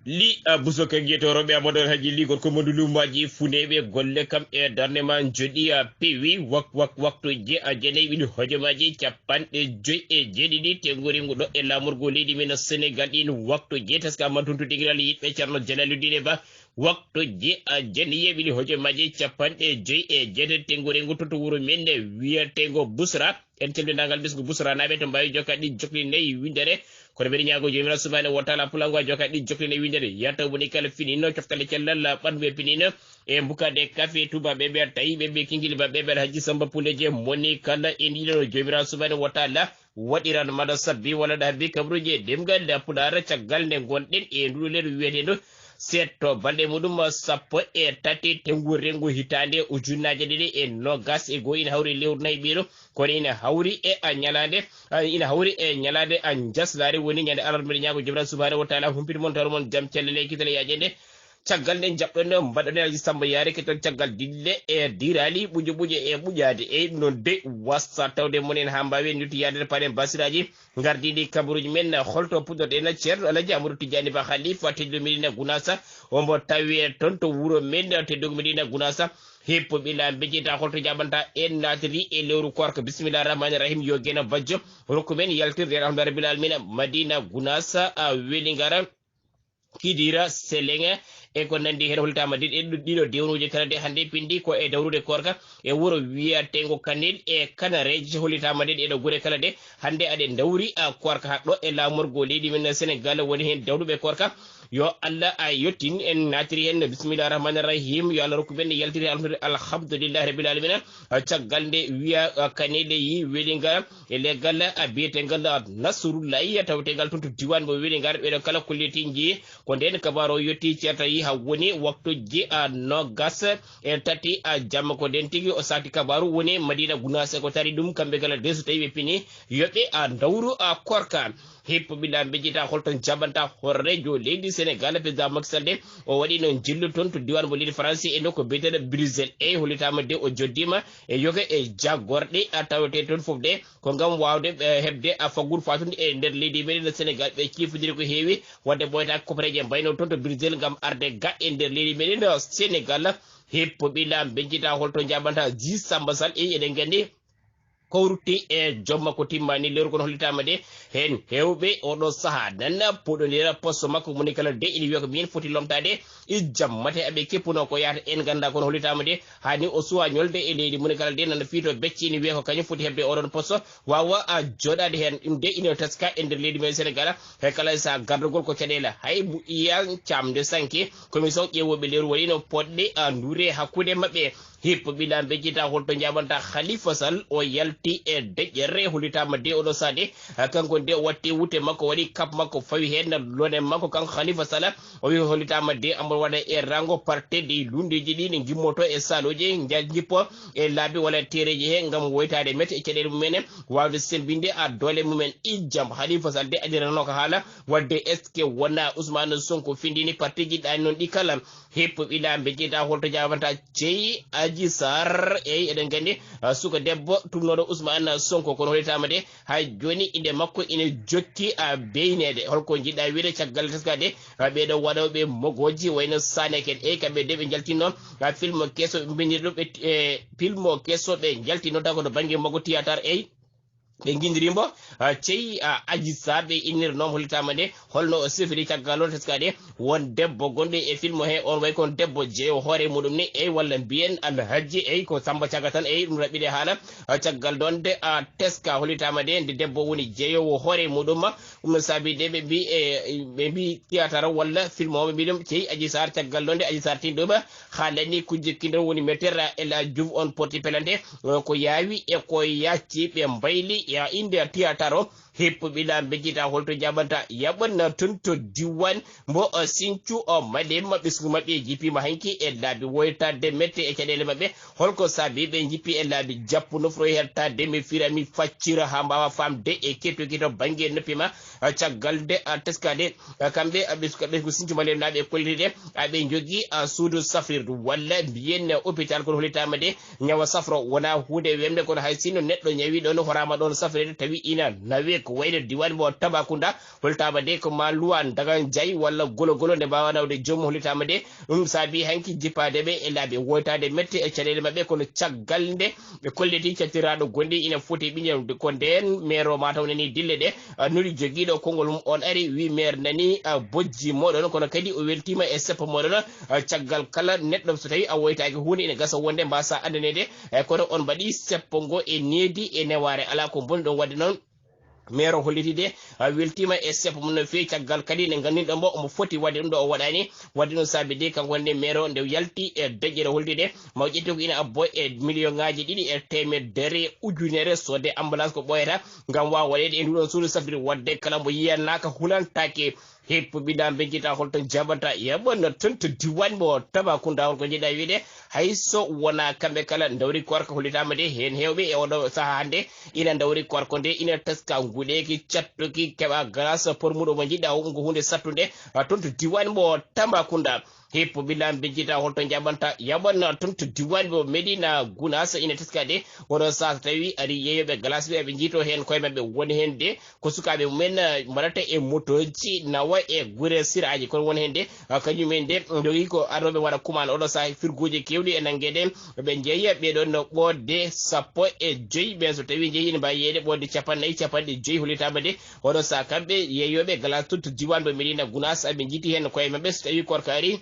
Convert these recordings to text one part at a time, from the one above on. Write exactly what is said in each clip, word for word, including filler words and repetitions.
Li a buso ka geto roɓe amadon haji li gorko mo ndulumaji funeɓe golle kam e darne ma jodi a pewi wak wak waktu je a jenay wili hojomaaji capanɗe joyi e jeeɗiɗi tengori ngu ɗo e lamorgo leydi men Senegal ɗin waktu je taska mantuntu digiral yiɗɓe Ceerno Jalaluddine Ba. Waktu je a jeniye wili hojomaaji capanɗe joyi e jeetati tengori ngu toto wuro men nde wiyatengo Busra. En calminangal ɓesngu Busra naaɓe to mbawi jokka ɗi jokli nayi windere. Kono mbeɗa ñaago jomiraɗo subhanahu wa taala pulango a jokka ɗi jokli nayi windere. Yataw woni kala finino coftale cellal ɓandu e pinino e mbukade kafe tuba ɓe ɓe tawi ɓe ɓe kingili ba ɓe ɓe hajji samba puleje moni kala e ndiɗo jomiraɗo subhanahu wa taala waɗiran mada sabbi walla ɗa bi kabruji e demgal nde pulara caggal nde gonɗen e nduɗo nder wiyeteɗo setto balɗe muɗum sappo e tati tengu rengu hitande ujunnaje ɗiɗi e nogas e goho ina hawri lewru nayi ɓeɗo. Kono ina hawri e a ñalande a ina hawri e ñalande a jaslare woni ñande alarba mbiɗa ñaago jomiraɗo subhanahu wa taala humpito mon tawro mon jam cellele kitale yaƴede. Caggal nde jaɓɗon nde mbaɗɗon e alji samba yaare ketton caggal dille e dirali ɓuƴe ɓuƴe e ɓuƴade e ɗum noon de wassa tawde monen ha mbawi en yettu yaade paɗen basiraji. Gardiɗi kabaruji men holto puɗɗoɗen ceerno alaji amadou tidiani ba khalifa tedduɗo medina gunasa. Omo tawi toon to wuuro men teddugo medina gunasa. Hippo ɓila bejjita holto jaɓanta en natiri e lewru korka bisimillah rahmani rahim yo geno bajjo. Rokku men yaltirde alhamdulillah rabbil alamina madina gunasa a weli ngara. Kidira selenge e ko nandi heen hollitaama de ɗiɗo dewnuuji kala de hannde pindi ko e dawrude korka e wuro wiyatengo kanel e kanareeji hollitaama de ɗeɗo gure kala de hannde aɗe dawri a korka haɗɗo e laamorgo leydi men Senegal woni heen dawruɓe korka. Yo Allah a yettin en natiri heen no bisimillah rahmani rahim yo Allah rokku men yaltiri alhamdu- alhamdulillahi rabbil alamina. Caggal nde wiya kanele yi welinga e leggal a biyetengal nasrullahi tawetegal toon to diwan mo welinga ɓeɗo kala kolliti jii ko nden kabaru o yetti ceerta yi ha woni waktuji a nogas e tati a jamma ko nden tigi o sati kabaru woni madina gunas e ko tari ɗum kamɓe kala de so tawi ɓe pini yoɓe a dawru a korka. Hippo ɓilla bejjita holton jaɓanta horrejo leydi Senegal président Macky Sall de o waɗino jillu toon to diwan mo leydi Faransi e nokku biyeteɗo Bruxelles e hollitama de o joddima e yoga e jaggorɗe a tawete toon fof de ko ngam wawde heɓde a faggudu fatude e nder leydi meɗen Senegal ɓe cifodiri ko heewi. Wadde ɓoyta kopereje mbayno toon to Bruxelles ngam arde ga e nder leydi meɗen Senegal. Hippo ɓilla bejjita holto jaɓanta ji Samba Sall e eɗen gandi kowrutti e jomma ko timmani lewru kon hollitama de. Hen hewɓe oɗo saaha nana poɗodira poste makko moni kala de ina wiya ko min foti lomtade ijjam mate aɓe keppuno ko yahata en ganda kono hollitama de. Hani o suwa ñolde e leydi moni kala de nana fiito becce ina wiya ko kañum foti heɓde oɗon poste wawa a joɗade hen ɗum de ina teska e nder leydi men Sénégal. Hay kala sa gardogol ko caɗele hay mo iyan camde sanke commission ƴewoɓe lewru waɗino poɗɗe a ndure hakkude mabɓe. Hippo ɓila bejjita holto jaɓanta Khalifa Sall o yalti e deƴƴere hollitama de oɗo sade. Kanko de o watti wutte makko waɗi kap makko fawi hen lone makko kanko Khalifa Sall. O wi hollitama de amon waɗa e rango parte de lundeji ɗi ne gimmoto e saloji jippo e laabi walla tereji he ngam woytade mete e caɗele mumen wawde sembinde a doole mumen. Ijjam Khalifa Sall de adirano ko haala wadde est ce que wona Ousmane Sonko findini partiji ɗani noon ɗi kala. Hippo ɓila bejjita holto jaɓanta jeyi Aji Sarr eyi eɗen gandi suka debbo tumnoɗo Ousmane Sonko kono holitama de hay joni inde makko ina jokki a beynede holko jiɗɗa wiide caggal teska de. Ɓeɗo waɗoɓe mogoji wayno saneken eyi kamɓe de ɓe jaltinno film keso ɓe mbinirɗo ɓe e film keso ɓe jaltinno taw ko to banggue mogo tiyatar eyi. Ɓe guindirimo ceyi Aji Sarr ɓe innirnoma hollitama nde holno o sifiri caggal o teskade won debbo gonɗo e film he on way kon debbo jeeyo hoore muɗum ni eyi walla mbiyen alhajji eyi ko Samba Caga tan eyi ɗum raɓɓiɗe haala. Caggal ɗon de a teska hollitama nde nde debbo woni jeeyowo hoore muɗum. Ɗum no saabi de ɓe mbi e ɓe mbi théâtre walla film o ɓe mbi ɗum ceyi Aji Sarr caggal ɗon de Aji Sarr tinɗuɓe haalani kujje kinɗon woni metera e la juve on porti pelante ko yaawi e ko yacci ɓe mbayli ya inde tiyataro. Hippo ɓila bejjita holto jaɓanta yaɓanna tun to diwan mbo sincu o malema ɓesngu maɓɓe jipima hanki e laabi woytade mette e caɗele maɓɓe. Holko saabi ɓe jippi e laabi jappu nofro hertade mi fira mi faccira ha mbawa famde e keto keto banggue noppi ma. Caggal de a teskade kamɓe ɓesngu sincu malem naɓe kolliti de aɓe jogui suudu safrirdu walla mbiyen hôpital kono holitama de. Ñawa safro wona hunde wemde kono hay sinno neɗɗo ñawi ɗon horama ɗon safrede tawi ina nawe ko wayno diwan mo Tambacounda, holtaama de ko ma luwan dagan jay walla golo golo nde mbaawa nawde joom, holitaama de ɗum saabi hanki jippaade ɓe e laabi woytaade mette e caɗeele maɓɓe. Kono caggal nde ɓe kolliti cattiraaɗo gonɗi ina foti ɓiñal ko ndeen meero mataw nani dille ɗe, ah, nuli jogiiɗo konngol mum on ari wi meer nani, ah, bojji moɗon, kono kadi o weltiima e seppo moɗon. Ah, caggal kala neɗɗo so tawi a woytaaki huunde ina gasa wonde mbasa andanede, eh, kono on mbaɗi seppo ngo e needi e newaare, ala ko boni ɗon. Wadde noon meero holliti de, ah, weltiima e seppo mum no feewi. Caggal kadi nde ngannduɗon mbo omo foti wadde ɗum ɗo o waɗani. Wadde noon saabi de kanko wonde meero nde yalti e deƴƴere holliti de ma o ƴetti ko ina abbo e million ŋaaji ɗiɗi e teemedere ujunere sodde ambulance ko ɓooyata ngam waawa waɗeede e nduɗon suudu safri. Wadde kala mbo yiyanaaka hunantaake. Hippo ɓiɗa mbeñjita holto jaɓata yaɓana toon to diwan mo Tambacounda, holko njiɗa wiide? Hay so wona kamɓe kala ndawri korka hollitaama de heen heewɓe e oɗo saha hannde ina ndawri korko nde ina teska nguɗeeki cattuki keɓa glace por muɗo mo njiɗa o ngo hunde sattunde. Ah, toon to diwan mo Tambacounda. Hippo ɓiɗa mbeñjita holto jaɓanta yaɓana toon to diwan mo Medina Gunaas ina teska de oɗo saha so tawi ari yeeyoɓe glace ɓe aɓe njiito heen koye maɓɓe woni heen de ko sukaaɓe mumen, eh, mbaɗata e motoji nawa e gure siraaji. Kono won heen de, ah, kañum en de ndogi ko arooɓe waɗa kumaana oɗo saha firgooji keewɗi e nanngeede. Ɓe njeeya ɓeɗon no ɓoodde sappo e joyi ɓen so tawi njeeyi ene mbawi yeeyde ɓoodde capanɗe nayi capanɗe joyi hollitaama de oɗo saha kamɓe yeeyoɓe glace toon to diwan mo Medina Gunaas aɓe njiiti heen koye maɓɓe so tawi korka ari.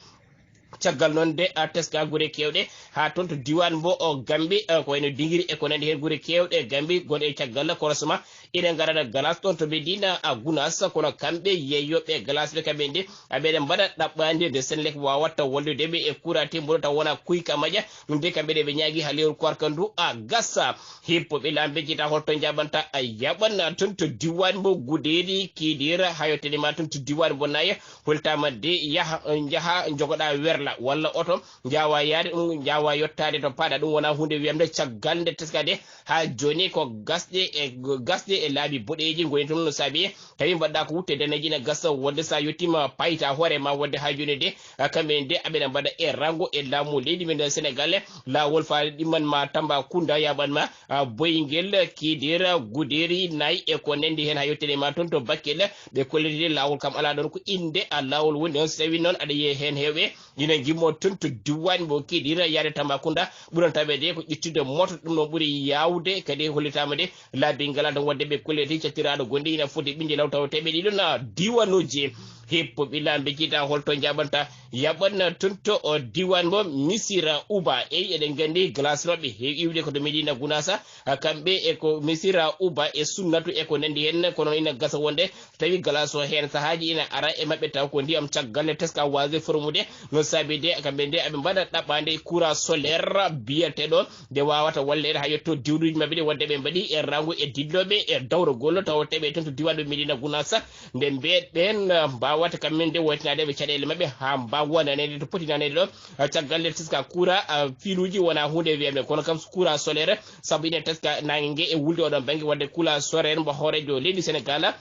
Caggal noon de a teska gure keewɗe haa toon to diwan mbo o Gambi, eh, ko wayno Dingiri e ko nandi heen gure keewɗe Gambi gonɗe e caggal korosma ina ngarana glace toon to Medina a Gunaas. Kono kamɓe yeeyoɓe glace ɓe kamɓe nde aɓeɗe mbaɗa ɗaɓɓande nde Senelec wawatta wallude ɓe e courant tembo taw wona kuyka maƴa. Ɗum de kamɓe ɗe ɓe ñaagi haa lewru korka ndu a gasa. Hippo ɓe lambe jita holto jaɓanta a yaɓan toon to diwan mbo Guderi Kidira hayo telema toon to diwan mbo Naya. Holtama de yaha, njaha jogoɗa werla walla oto njawa yaade ɗum njawa yottaade to paɗa ɗum wona hunde wiyamde caggal nde teska de haa joni ko gasɗe e gasɗe e laabi boɗeeji ngoni toon no saabi tawi mbaɗɗa ko wutte daneji ina gasa wonde sa yettima payta hoore ma wonde haa joni de kamɓe de aɓeɗa mbaɗa e rango e laamu leydi men Sénégal. Lawol faade ɗimman ma Tambacounda yaɓan ma ah, Boyngel, Kidira, Guderi, Nayi e ko nandi heen haa yettere ma toon to Bakel. Ɓe kollitide laawol kam alaa ɗoon ko innde a laawol woni ɗoon. So tawii noon aɗa yiya heen heewɓe ina ngimmoo toon to diwaan mo Kidira yaade Tambacounda. Ɓuranta ɓe de ko ƴettude moto ɗum ɗoon ɓuri yaawde kadi hollitaama de laabi ngalaa ɗoon waɗde ɓe kolliti cattiraaɗo gonɗi ina foti ɓinnde law tawa teɓe ɗiɗo na diwaanuuji. Hippo ɓila mbe jiida holto njaɓanta yaɓan toon to o diwaan mo Misira Uba. Eyi eɗen nganndi glace maɓɓe heewi iwde ko to Medina Gunaasa. Ah, kamɓe e ko Misira Uba e Sunnatu e ko nandi heen kono ina gasa wonde tawi glace o heen sahaaji ina ara e maɓɓe taw ko ndiyam caggal nde teska waasde formude. Noon saabi de kamɓe nde aɓe mbaɗa ɗaɓɓaande courant solaire biyeteeɗo nde wawata walleede haa yetto diwluuji maɓɓe ɗi wonde ɓe mbaɗi e rangu e dillooɓe e dawrogol tawa teɓe toon to diwaan ɓe Medina Gunaasa. Nde mbeɗ ɓeen ah, mbawata kamɓe nde woytanaade ɓe caɗeele maɓɓe haa mbawa naneede to poti naneede ɗo. Ah, caggal nde teska courant ah, filuuji wona huunde wiyamde kono kam courant solaire sabu ina teska nange nge e wulde oɗon bannge wadde courant solaire mbo hoorejo leydi Sénégal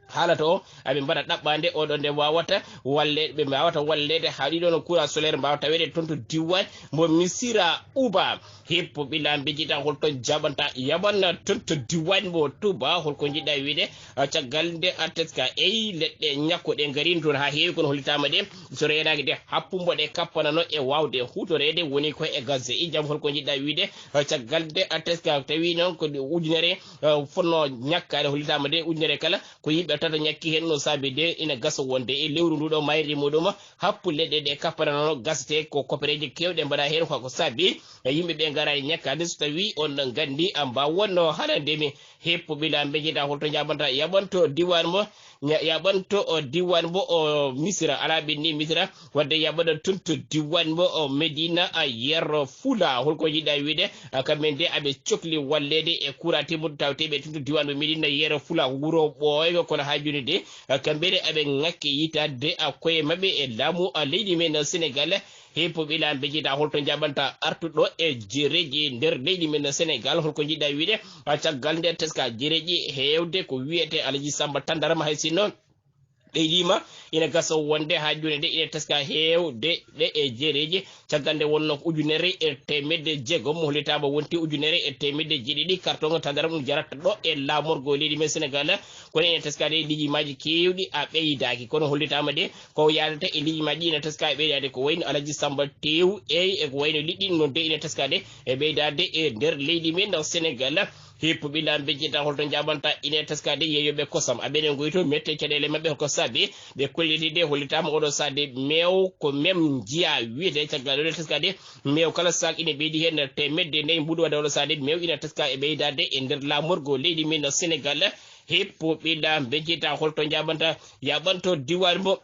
haalata o aɓe mbaɗa ɗaɓɓande oɗo nde wawata walleede ɓe mbawata walleede haa ɗiɗo no courant solaire mbawa taweede toon to diwaan mo Misira Uba. Hippo ɓila mbe jiida holto jaɓanta yaɓan toon to diwaan mo Tuba holko jiɗɗa wiide? Ah, caggal nde a teska eyi leɗɗe ñakko ɗe ngarin toon haa heewi kono hollitaama ɗe so reenaaki de happumbo ɗe kappanano e waawde huutoreede woni koye e gaz e jam holko jiɗɗa wiide? Ah, caggal nde a teska tawi noon ko ujunere ah, fonno ñakkaade hollitaama de ujunere kala ko yimɓe tata ñakki heen no saabi de ina gasa wonde e lewru ndu ɗo mayri muɗum happu leɗɗe ɗe kappanano gasete ko kopereeje keewɗe mbaɗa heen ko ko saabi yimɓe ɓe ngara e ñakkaade so tawi on nganndi a mbawa wonno haalande mi. Hippo ɓila mbe jiida holto jaɓanta yaɓanto diwaan mo yaɓanto o diwaan mo o Misira alaa ɓenni Misira wadde yaɓana toon to diwaan mo o Medina a Yero Fula holko jiɗɗa wiide? Ah, kamɓe nde aɓe cokli walleede e courant timmuɗo tawteɓe toon to diwaan mo Medina Yero Fula wuro ɓooygo kono haa joni de ah, kamɓe nde aɓe ŋakki yitaade a koye maɓɓe e laamu a leydi men Sénégal. Hippo ɓila mbe jiida holto jaɓanta artuɗo e jereji nder leydi men Sénégal holko jiɗɗa wiide? Ah, caggal nde teska jereji heewde ko wiyete Alaji Samba Tandarama hay sinno Ɓeydima ina gasa wonde haa jooni de ina teska heewde ɗe e jeereeji. Caggal nde wonno ko ujunere e teemedde jeegom, hollitaama wonti ujunere e teemedde jeeɗiɗi carton tadaram ɗum jarata ɗo e laamorgo leydi men Senegal. Kono ina teska de liijimaaji keewɗi a ɓeydaaki, kono hollitaama de ko yaadata e liijimaaji ina teska e ɓeydaade, ko wayno Alaji Samba Tew ey e ko wayno liɗɗi noon de ina teska de e ɓeydaade e nder leydi men Senegal. Hippo ɓilla mbejjita holto njaɓanta ina teska de yeeyoɓe kosam aɓene ngoyto mette caɗeele maɓɓe ko saabi ɓe kolliti de hollitama oɗo sade mew ko mem jiya wiyete caggal ɗo teska de mew kala sak ina ɓeydi hen temedde nayi mbuɗu wadde oɗo sade mew ina teska e ɓeydade e nder lamorgo leydi min Senegal. Hippo ɓilla mbejjita holto njaɓanta yaɓanto diwan mo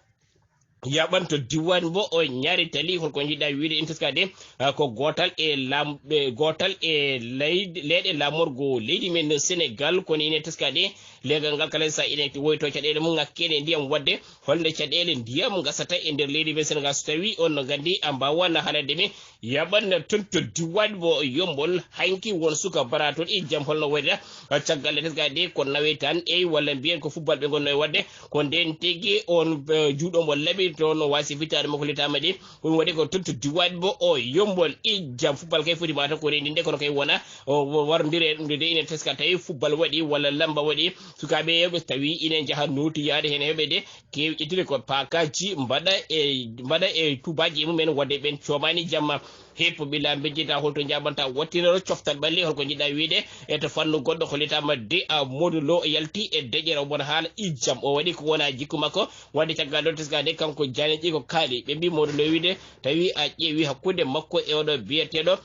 yaɓanto diwan mo o ñaari tali holko jiɗɗa wiide ina teska de ah, ko gotal e lam eh, gotal e leyɗe leyɗe lamorgo leydi men Senegal kono ina teska de legal ngal kala sa ina woyto caɗele mum ngakkene ndiyam wadde holnde caɗele ndiyam gasata e nder leydi men Senegal so tawi on no gandi a mbawana haalande mi yaɓanna toon to diwan mo yombol hanki won suka bara toon e jam holno wayda caggal nde teska de ko nawetan ey walla mbiyen ko football ɓe gonno e wadde ko nden tigi on eh, juuɗo mo laɓi to no wasi fitaade mo ko litama ɗi ɗum waɗi ko tottu diwaɗ mo o yombol ijjam football kay foti mata ko rendi nde kono kay wona o warondire ɗum de ina teska tawi football waɗi walla lamba waɗi sukaɓe yewɓe tawi ina jaaha noti yaade hen heɓe de kewi ƴettiri ko pakaji mbaɗa e mbaɗa e tubaji e mumen wadde ɓen comani jamma hippo ɓilla mbejjita holto jaɓanta wattinoro coftal ɓalli holko jiɗɗa wiide e to fannu goɗɗo hollitama de a modulo yalti e deƴƴere omon haala ijjam o waɗi ko wona jikku makko wadde caggal ɗon teskade kanko janiɗi ko kaali ɓe mbi modulo wiide tawi a ƴeewi hakkude makko e oɗo biyeteɗo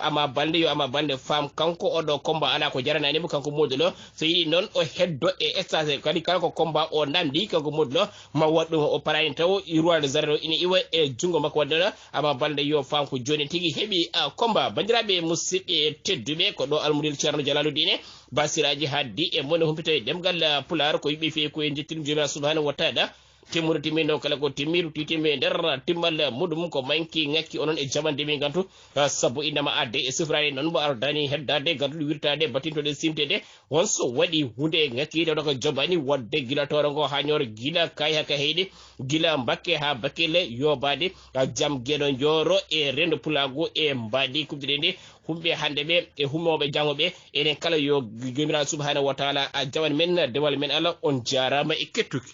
ama balde yo ama balde fam kanko oɗo combat ala ko jaranani mo kanko modulo so yiɗi noon o heddo e stage kadi kala ko combat o namdi kanko modulo ma waɗ ɗum o parani taw roi de zareno ina iwa e junngo makko wadde ɗo ama balde yo fam ko joni tigi heɓi combat bandiraɓe musidɓe tedduɓe ko ɗo almudel ceerno jalaluddine basiraji haddi e mone humpito e ɗemgal pular ko yiɓe fewi ko e jettiɗum jomiraɗo subhanahu wa taala timmude timmino kala ko timmi ruttitimi e nder timmal muɗum ko manki ngakki onon e jamande min gantu sabu innama adde e sifrani noon mo ardani heddade gantuɗo wirtade batintoɗe simtede on so waɗi hunde e ngakki tawta ko jobani wadde gila toro ngo ha ñooro gila kay haka heyɗi gila mbakke ha bakkele yobade jam gueɗo jooro e rendo pulagu e mbaadi kubdeɗe nde humɓe hande ɓe e hummoɓe jango ɓe enen kala yo jomiraɗo subhanahu wa taala a jawan men dewal men allah on jarama e kettuki